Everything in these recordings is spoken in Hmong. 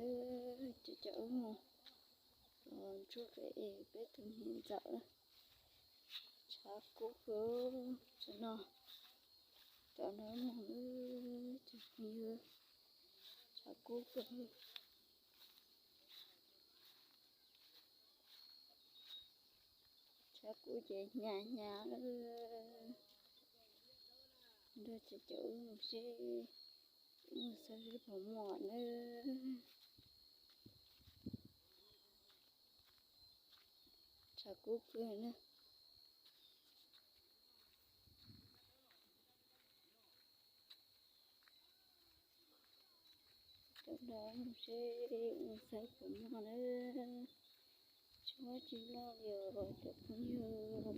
Cov cov wb mus ntsuag pem peb tus niam ntxawm, tshav kub kawg. Cov no, cov no mus, cov phooj ywg, tshav kub kawg. Tshav kub ces hnyav hnyav lawm. Nrog cov cov wb mus seb, wb mus xauj seb puas muaj na. Tshav kub kawg na. Cov no mus seb, mus xauj puas muaj na. Tsis muaj tsis muaj li os cov phooj ywg.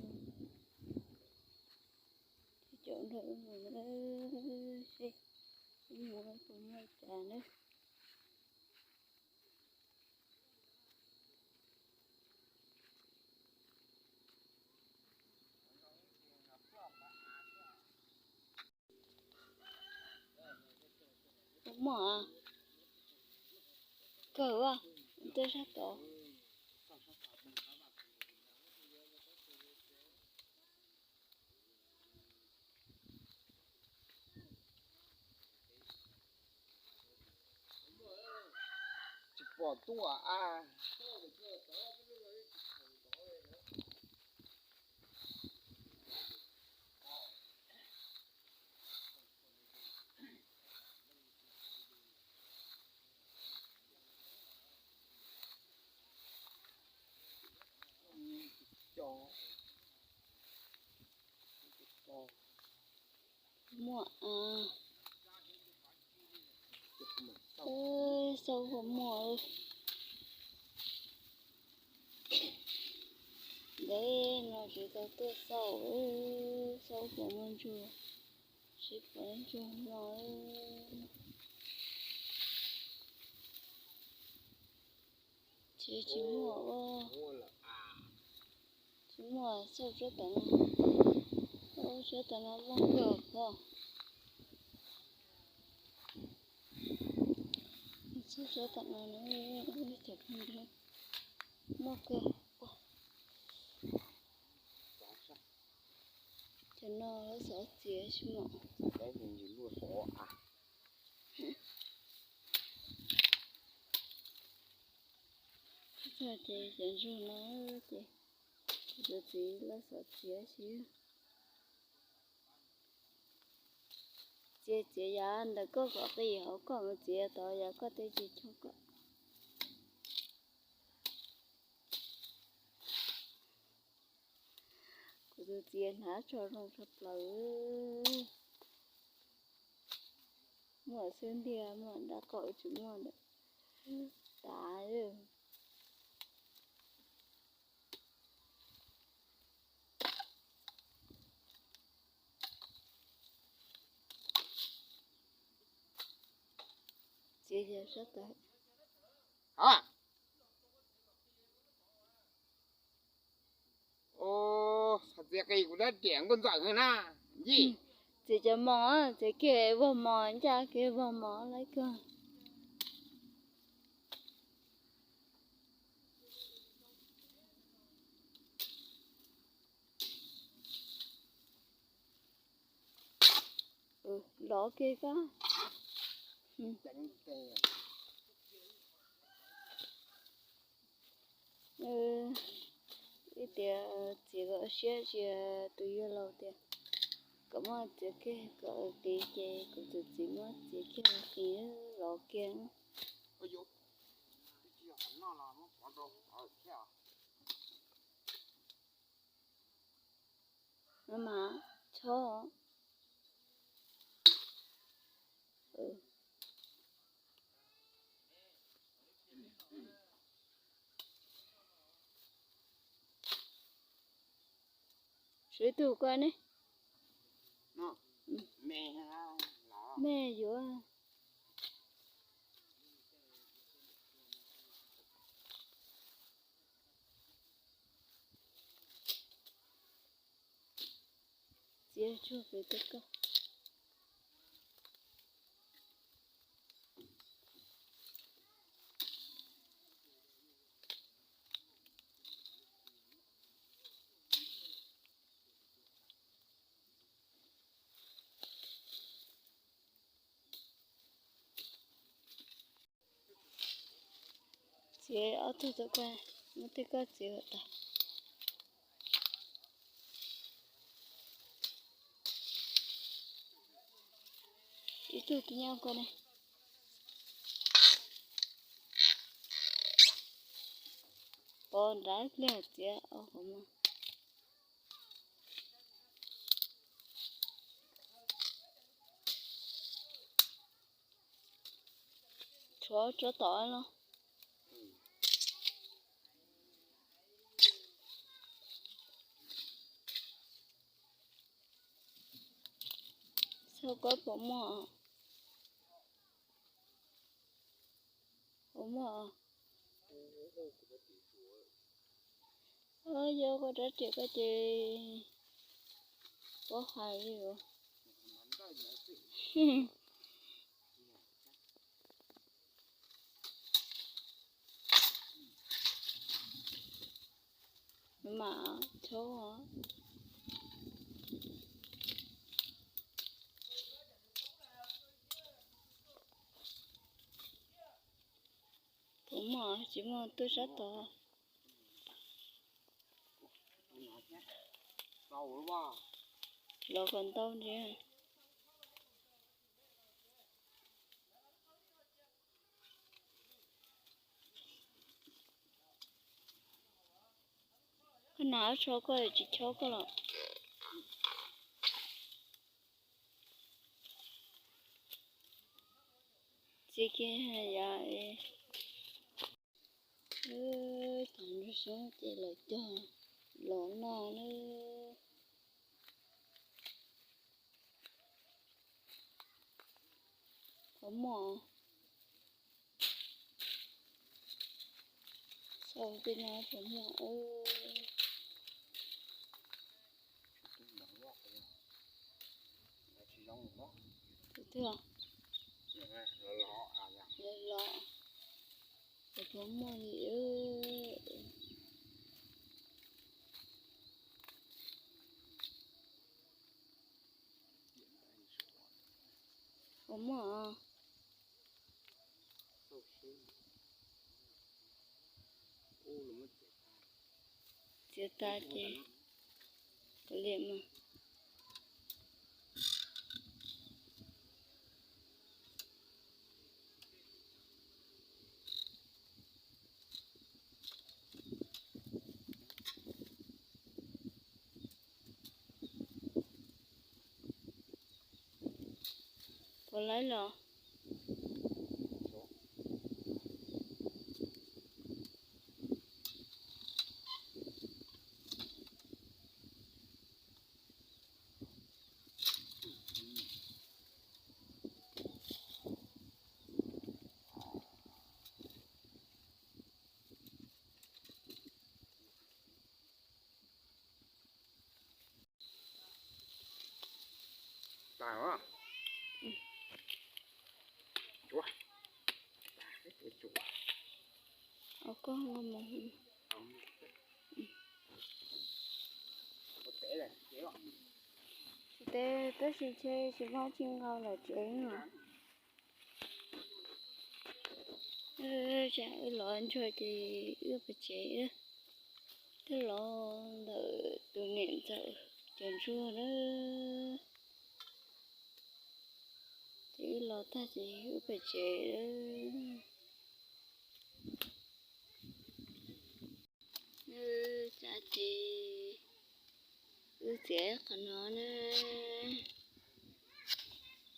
Cov no mus na, seb mus puas muaj cas na. Muaj kawg, tej sab tod. Tsis pom tuaj a. Muaj a. Xauj puas muaj. Ntev no tsis tau tuaj xauj, xauj puas muaj ntsuag, seb puas ntsuag no. Tsis, tsis muaj. Tsis muaj, xauj sab tom no, xauj sab tom no muaj kawg os. Xauj sab tom no na, cov phooj ywg, muaj kawg. Cov no lawv xov txiav tsis muaj. Ces cov ntsuag no ces kuv tus txiv lawv xov txiav xwb. Txiav txiav yav ntawm koj kom qis hauv koj mus txiav tod yav koj tej tsis choj kom. Kuv tus txiv hnav tso zoo tshaj plaws. Muaj xwb ntiag, muaj dab qaum tsis muaj ntawm tas. Txiav yog sab tas. Txiav qis kuv dab riam nkauj ntxawm na. Txiav cov mos, txiav kiag vog mos, ncaj kiag vog mos lawm kawg. Lov kiag koj. Ib tias txiav kom siab, tsis tus yawg laus tias kom muab txiav kiag kom tiv ces kuv tus txiv muab txiav kiag tiv lov kiag. No mas chob. Sawv ib tug koj ne. Me yuav. Txiav tsuag pem tej koj. Txiav ob tug tau koj, muab tej koj txiav kom tag. Ib tug twb nyob koj ne. Pov nrad pliag txiav ob qhov muag. Tshuav tso tom los. Xyov koj puas muaj, puas muaj. Yog koj rab riam koj ces pab hais li os. Mas chob, puas muaj tsis muaj tuaj sab tod. Los kom ntau ntsis. Koj hnav tsho koj tsis chob koj los. Txiav kiag yav es. Thaum nruab xyoob ces lawv cog los noj na. Qhov muaj. Xauj tej no puas muaj. Tus twg os? Los los, puas muaj li. Puas muaj os? Txiav tas ces kav liam mas. Puas laib los? Tsis teb tab sis ntshe tsis muaj tsis nqa lawm tsev no. Tsam wb los ntsuag ces wb pem tsev, twb los ntawm tus niam ntxawm cov ntsuag na. Ces wb los tag ces wb pem tsev. Wb txiav qhov no na,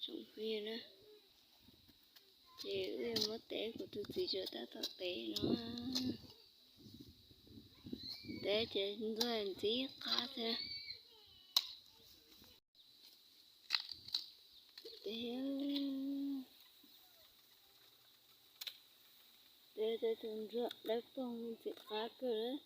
tsoom phooj ywg na, ces wb yuav muab tev, kuv tus txiv tseem tab tom tev no. Tev ces ntxuag ntxim qab thiab. Tev, tev tus ntsuag dawb paug ntxim qab kawg.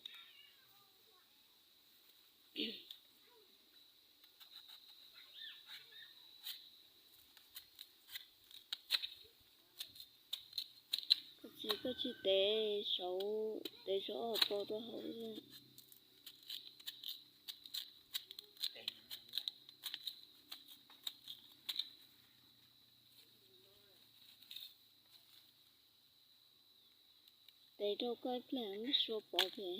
Koj txiv, koj tsis tev saud, tev saud ob hauv paus rau hauv. Tes rau koj ib pliag, muab sua pov pem.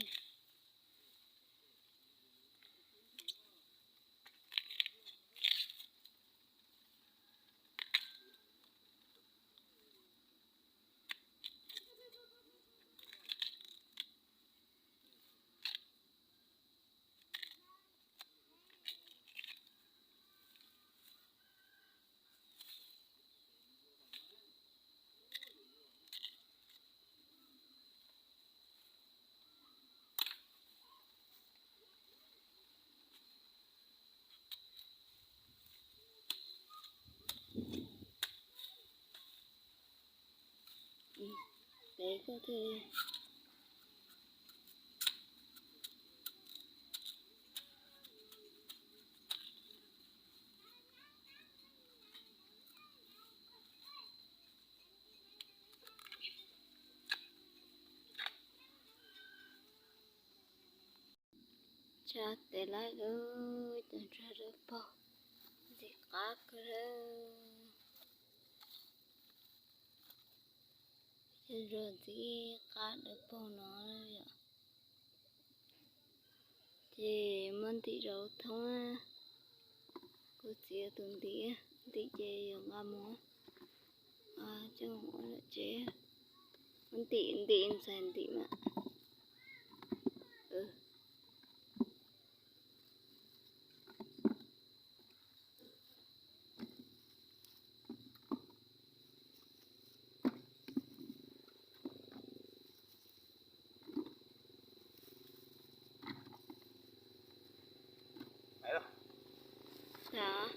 Peb koj thiaj li. Tsa tes laib lawm, cov ntsog dawb paug ntxim qab kawg lawm. Cov ntsog ntxim qab dawb paug no yom. Ces muab ntim rau thoob. Kuv txiv tus ntim, ntim ces yuav nqa mus coj mus ua lawm tsev. Muab ntim ntim ntxhais ntim mas. Tam,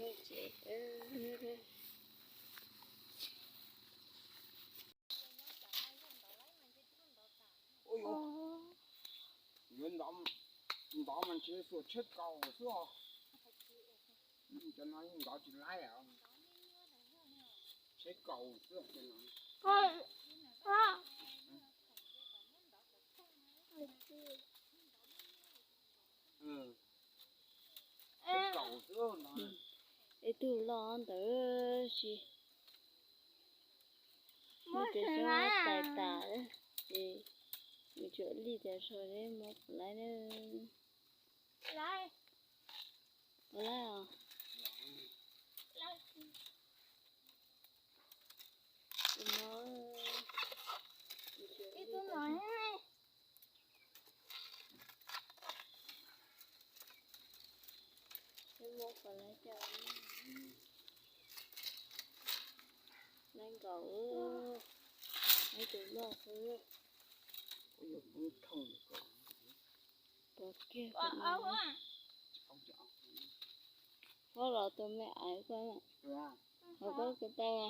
tam ces, ces Yuav ntov mas ntshe xuas tsheb kaus xwb os. Cov no yeej ntov tsis laib os. Tsheb kaus xwb cov no. Ib tug loj ntawd si. Muab cov xyoob tais tas ces nws tsuam lij tas so, muab puas laib na. Puas laib os? Tus no, ib tug no. Peb muab kom lawv coj, lawv nkaum, lawv tus loj xwb. Pov kiag, pov los tus me aiv koj, hauv koj kws tau.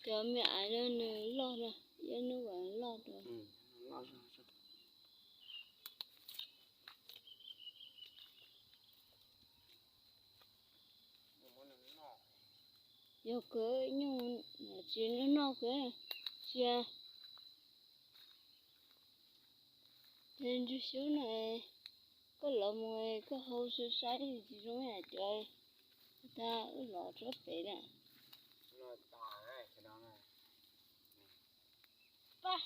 Cov me aiv no nws loj na, ib hnub vas loj dua. Yog kawg nyuj tsis noj noj kawg sia. Ces ntsis xyoob no, koj los mus koj hau saib saib tsis zoo yam cov tag wb los tsob pem na. Pab,